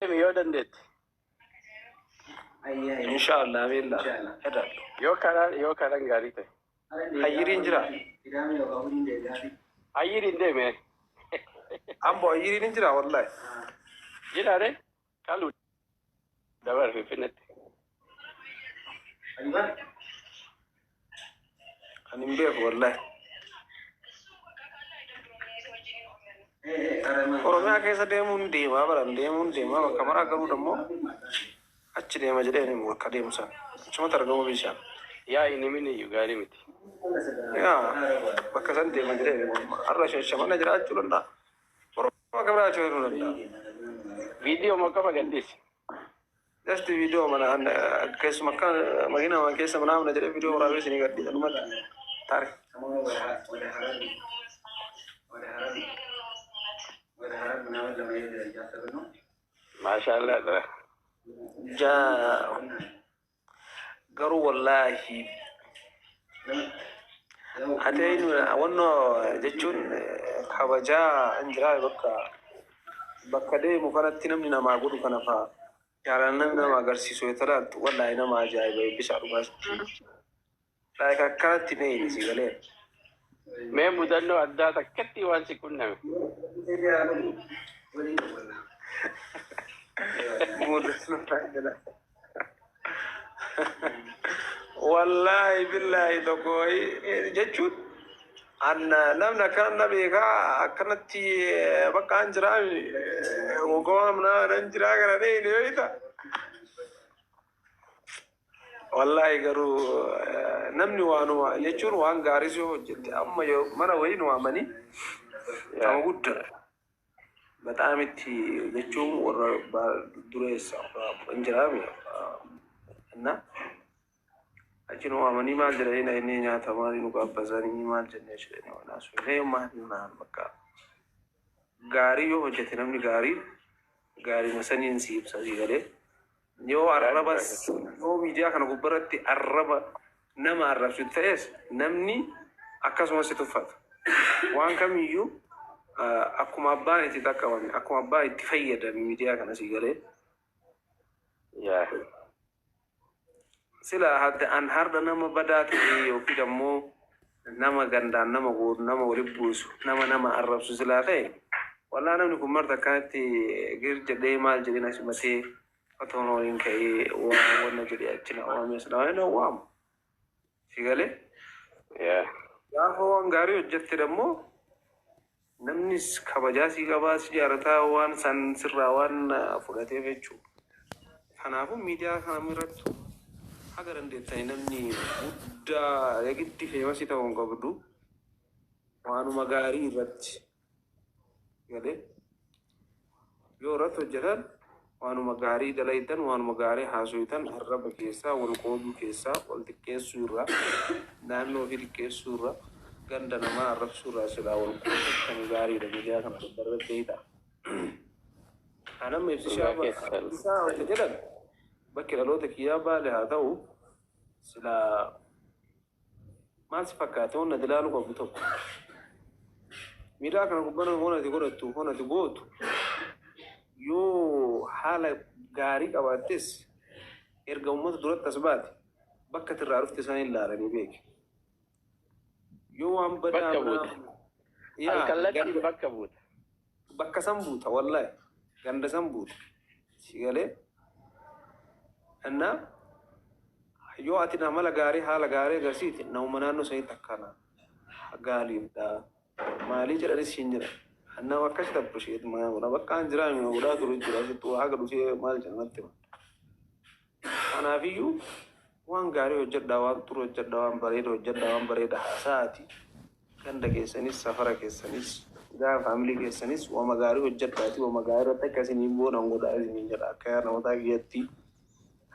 Yoo dandeette. Inshaallah beella hedadhu. Yoo karaan gaarii ta'e. Ayyiriin jira. Ayyiriin deeme. Ambo ayyiriin hin jira wallahi. Jiraare kaluu dabar Finfinneetti. Ani hin beeku wallahi. Oromiyaa keessa deemuun deemaa baran deemuun deemaa bakka maraa, garuu dammoo achi deema jedhee himu bakka deemu sana. Achumatti argamu bishaan. Yaa inni miniyyuu gaarii miti. Yaa, bakka san deema jedhee himu. Har'a Shashamana jiraachuu danda'a. Oromoo bakka biraa jiraachuu danda'a. Viidiyoo qofa gadhiisi. Just viidiyoo mana keessuma akka makiina keessa mana amna jedhee viidiyoo waraabee isinii gadhiisa dhumatti. Taari. Maashaallah dha. Jaa garuu wallaahi ati wannoo jechuun kabajaa hin jiraa, bakka bakka deemu kanatti namni namaa godhu kana faa jaalala namni nama agarsiisu yoo talaaltu, wallaahi nama ajaa'iba eebbisaa dhugaas. Like akkanatti hin si galee. Mee mudannoo addaa takkatti waan si qunname. Mudannoo addaa. Wallaahi billaahi tokko jechuun an namni akkana na beekaa, akkanatti bakka an jiraa waggaa mana nan jiraa kana dheeyne yoo ita. Wallaahi garuu namni waanuma jechuun waan gaarii yoo hojjette, amma yoo mana wayii nu waamanii nama guddaa በጣም itti jechuun warra dureessa hin jiraame እና achi nu waamanii maal jedhanii na inni nyaata maalii nu gaabbasanii maal jennee jedhanii waan haasofne maal naan bakka gaarii yoo hojjete namni gaarii gaariima saniin si ibsa, si galee. Yoo arrabas, yoo miidiyaa kana gubbarratti arraba nama arrabsu ta'es, namni akkasumas si tuffata. Waan kamiyyuu akkuma abbaan itti xaqqabame, akkuma abbaan itti fayyadame miidiyaa kana, si galee. Yaa. Sila hadda an har'a nama badaa ta'e yookiin ammoo nama gandaan nama goodu, nama walitti buusu, nama nama arrabsu silaa ta'e, wallaa namni kun marta akkanatti gir jedhee maal jedhee na simatee otoon waliin ka'ee waan wanna jedhee achi na waamee sana waan na waamu. Si galee? Yaa. Gaafa waan gaarii hojjette dammoo namnis kabajaa si qabaa, si jaalataa, waan san sirraa waan fudhateef jechuudha. Kanaafuu miidiyaa kana irratti haga dandeettanii namni guddaa yagitti famous ta'uu hin qabdu, waanuma gaarii irratti galee yoo irratti hojjetan, waanuma gaarii dalaytan, waanuma gaarii haasoytan, arraba keessaa wal qooduu keessaa, wal xiqqeessuu irraa, naannoo ofii xiqqeessuu irraa, ganda namaa arrabsuu irraa silaa wal qoodatan gaariidha miidiyaa kana irratti beektaa. Anamma ibsishaa Dhugaa keessan. Isaa wanta jedhan bakki dhaloota kiyyaa Baale haa ta'u, silaa maal si fakkaate wanni ati ilaaluu qabdu tokko miidiyaa kana gubbaan waan ati godhattu, waan ati gootu yoo haala gaarii qabaattes, erga uummata duratti as baate bakka ati irraa dhufte isaan ilaalanii beeki. Yoo waan badaa Bakka buute. Yaa Alkallattiin ganda bakka buute. Bakka san buuta, wallahi ganda san buuta, si galee? እና yoo ati amala gaarii, haala gaarii agarsiite, nama naannoo sanitti akkana gaariidha maalii jedhanis hin jedhan. Nama akkasitti appreciate maa godha bakka an jiraa nama godhaa turu jira asitti waa haga dhufee maal jedha natti hima. Kanaafiyyuu waan gaarii hojjedhaa, waan turu hojjedhaa, waan bareeda hojjedhaa, waan bareeda haasaati. Ganda keessanis, safara keessanis, gaafa family keessanis wama gaarii hojjedhaati, wama gaarii irratti akka isiniin boonan godhaa isiniin jedha. Akka yaada mataa kiyyatti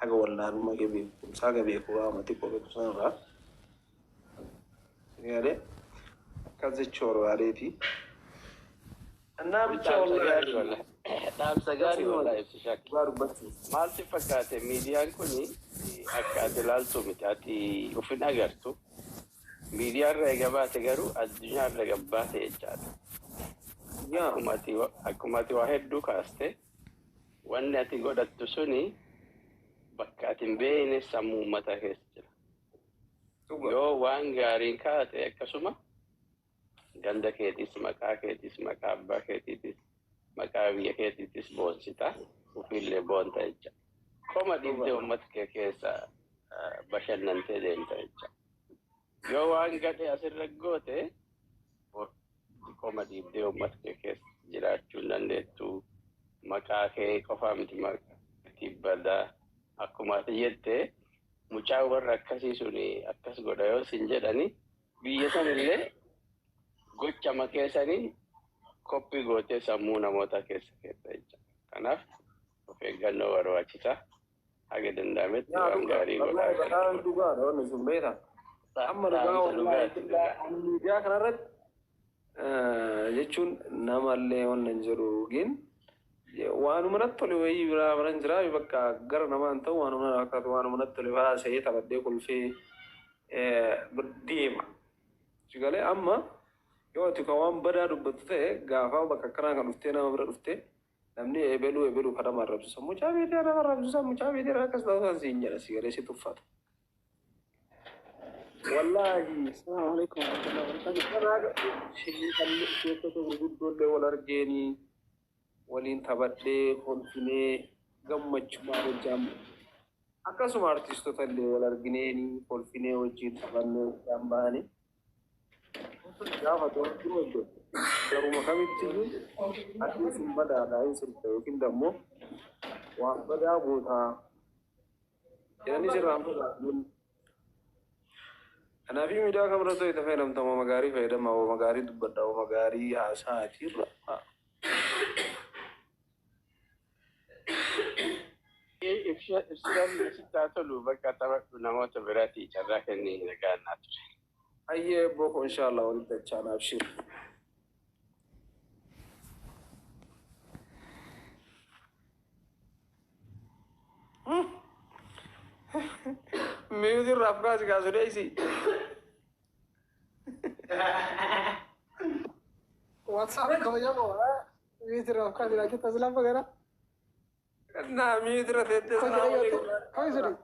haga wallaalummaa kee beekumsa haga beeku waama xiqqoo beeku sanarraa. Galee akkas jechuu barbaadeeti. Annaa bicha Dhaamsa gaarii wallaahi. Wallahi. Dhaamsa gaarii wallahi ibsi shakki. Dhugaa dubbachuuf. Maal si fakkaate, miidiyaan kun akka ati ilaaltu miti, ati of hin agartu. Miidiyaa irra eega baate garuu addunyaa irra gabbaate jechaadha. Yaa. Akkuma ati waa hedduu kaaste Wanni ati godhattu suni bakka ati hin beekne sammuu uummataa keessa jira. Yoo waan gaariin kaate akkasuma ganda keetis, maqaa keetis, maqaa abbaa keetiitis, maqaa biyya keetiitis boonsita, ofiillee boonta jecha. Koma dhiibdee uummata kee keessa bashannantee deemta jecha. Yoo waan gadhee asirra goote, koma dhiibdee uummata kee keessa jiraachuu hin dandeettu. Maqaa kee qofaa miti, maqaa badaa. Akkuma ati jette, mucaan warra akkasii suni akkas godha yoo sin jedhani, biyya sanillee gocha makeessanii koppii gootee sammuu namootaa keessa keessa jecha. Kanaaf of eeggannoo barbaachisa. Haga danda'ametti waan gaarii godhaa. Bataan dhugaadha wanni sun, beektaa. Amma dhugaa wallaahi miidiyaa kanarratti jechuun namallee wannan jedhu gin waanuma natti tole wayii biraa biran jira, bakka gara namaan ta'u waanuma na fakkaatu, waanuma natti tole haasa'ee taphadhee kolfee deema. Sigalee amma yoo ati kan waan badaa dubbattu ta'e, gaafa bakka akkanaa kan dhuftee nama bira dhuftee, namni ebeluu ebeluu kan nama arrabsiisa. Mucaa miidiyaa nama arrabsiisa, mucaa miidiyaa akkas ta'uu siin jedha, sigalee si tuffata. Wallaahi. Assalamu alaikum warahmatullahi wabarakatuh. Sheekota gurguddoollee wal argeenii waliin taphadhee kolfinee gammachumaan hojjaan, akkasuma artistoota illee wal argineenii kolfinee wajjin taphannee hojjaan bahanii gaafa to'atu hojjetu. Garuma kamitti iyyuu ati sun badaadha, hin sirta yookiin dammoo waan badaa gootaa jedhanii sirraan fagaatu. Kanaafii miidiyaa kamirratti itti fayyadamta, waan gaarii fayyadamaa, waan gaarii dubbadhaa, waan gaarii haasa'aatirra. Ibsaan sitti haa tolu, bakka taphadhu, namoota biraatii carraa kennee nagaan naa ture. Ayyee boko, inshallah walitti achaana, abshir. Mute irraa afkaasi kaasu deessi. WhatsApp kabajamoo mute irraa of kaasi laachuu taslaan fagara. Naa mute irra teettee salaamu alaikum. Kami suni?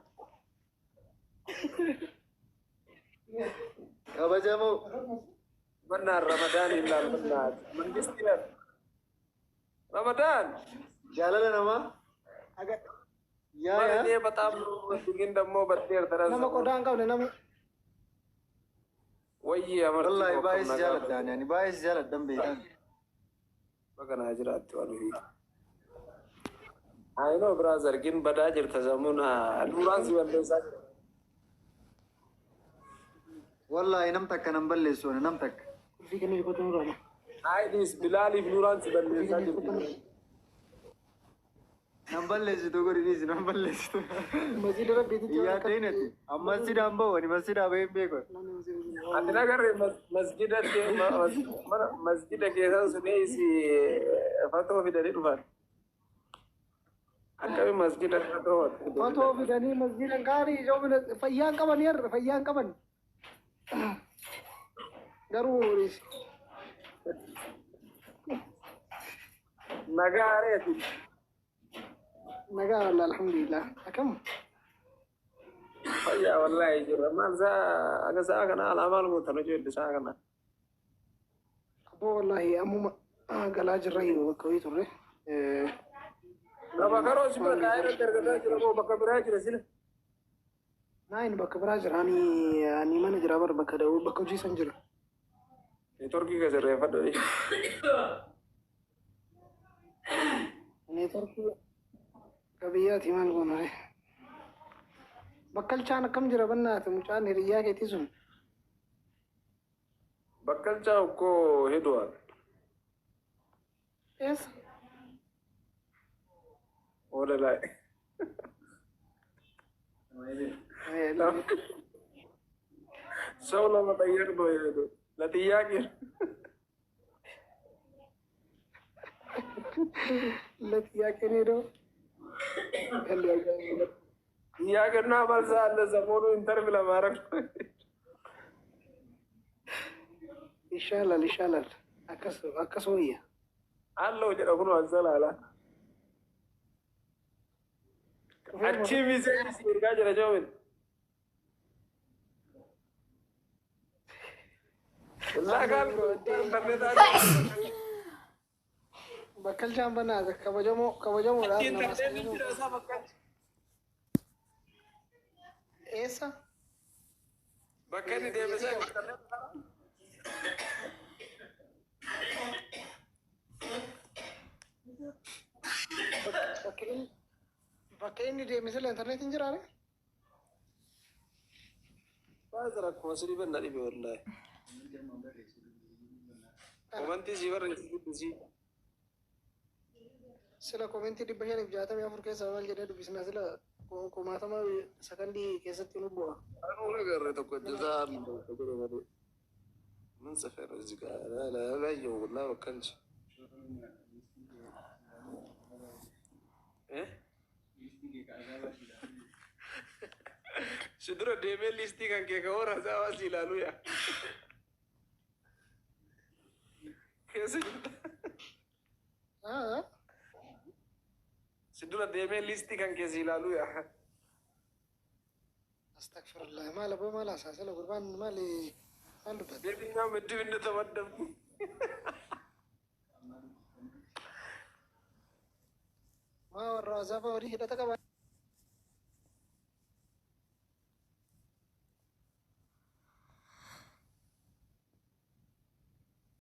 Kabajamoo. Bannaan Ramadaan ilaal bannaan. Mangisti ilaal. Ramadaan. Jaalala namaa. Yaa yaa. Maal በጣም ግን ደግሞ baddeer Nama qodaa hin qabne nama. Wayyi amartii. Wallaahi baay'ee si jaaladha ani baay'ee si jaaladhan beekan. Bakka naa jiraatti waan ofii. I know, brother, ግን badaa jirta zamuna duraan si balleessaa jira. Wallaahi nam takka nan balleessu ani nam takka. Qulfii kennuu qotuu nurra. Aayidis Bilaaliif Nuraan si balleessaa jirti. Nan balleessitu godhinis nan balleessitu. Masjiida rabbiititti. Yaadeen ati amma masjiidaan bahu, ani masjiidaa bahee hin beeku. Ati nagarre masjida masjida keessan sunee si fatoo fidanii dhufan. Akkami masjida fatoo Fatoo fidanii masjiida gaarii fayyaan qaban yarra fayyaan qaban. Garuu Nagaa areeti. Nagaa walla, alhamdulillah. Akkam? Fayyaa wallaahi jirra. Maal saa aga sa'a kana alaa maal gootan hojii sa'a kana? Abboo wallaahi ammuma galaa jirra, bakka wayii turre. Nama karoo si bira kaa'ee irratti argataa jira moo bakka biraa jira sila? Naayin bakka biraa jira. Ani mana jira bara, bakka da'uu bakka hojii san jira. Neetworkii keessa irreeffadhu. Neetworkii qabiyyaati, maal goonare. Bakkalchaan akkam jira bannaate, mucaan hiriyyaa keetii sun? Bakkalchaa እኮ ሄደዋል። Eessa? ወደ ላይ። ሰው ለመጠየቅ ነው የሄደው። ለጥያቄ ነው። ለጥያቄ ነው ሄደው። ጥያቄና መልስ አለ። ሰሞኑ interview ለማድረግ ነው። ይሻላል ይሻላል። Akkas akkas wayya. አለው jedha kun wansalala. Dhufee Achii miseeji si ergaa jira joomin. Wallaahi kaan intarneetaa Bakkalchaan banaa kabajamoo kabajamoodhaaf achi namaas intarneetiin kabajamoo. jira isaa bakka Eessa? bakka inni deeme sana intarneetii Bakka inni bakka inni deeme sila intarneetiin jiraare? Baay'ee rakkoo sirrii banna dhibe wallaahi. Komantii sii barreessi dubbisii. Sila komentii 564 keessaa maal jedhee dubbisna sila kumaatama sakandii keessatti nu bu'a. Anuu agarre tokko hojjetaa jedhe malee. ምን ጽፌ ነው እዚህ ጋር አላየሁም ሁላ በቃ እንጂ እ Si dura deemee liistii kan kee ka'oo rasaa waa si ilaalu yaa. Keessa jirta. Haa? Si dura deemee liistii kan kee si ilaalu yaa. Astagfirullah, maal aboo, maal haasaa sila gurbaan, maal maal dubbata? የትኛው ምድብ እንደተመደብኩ Maa warra wazaafaa horii hidhata qaba.